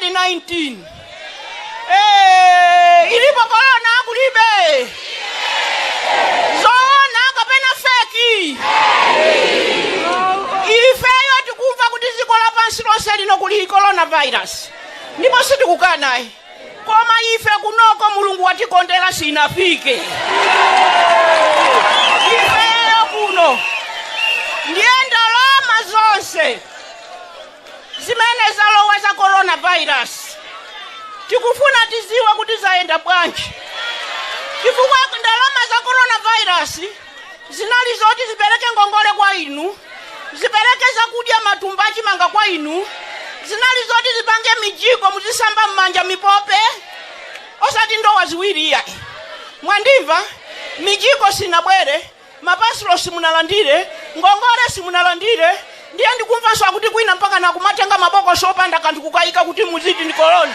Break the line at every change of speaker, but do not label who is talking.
COVID-19. Eh, ilipo corona kulibe? Zoona kapena fake? Ifeyo tikumva kuti dziko lapansi lonse lino kuli coronavirus, ndipo sitikukanayi, koma ife kunoko Mulungu watikondera, sinafike ifeyo kuno. Ndiye ndalama zonse zimene zalowa za coronavirus tikufuna tiziwe kuti zayenda bwanji, chifukwa ndalama za coronavirus zinali zoti zipereke ngongole kwa inu, zipereke zakudya, matumba achimanga kwa inu, zinali zoti zipange mijiko muzisamba m'manja, mipope, osati ndowa ziwiri iyayi. Mwandimva? Mijiko sinabwere, mapasulo simunalandire, ngongole simunalandire. Ndiye ndikumvanso akuti kwina mpaka nakumatenga mabokosi opanda kanthu kukayika kuti muziti ndi corona.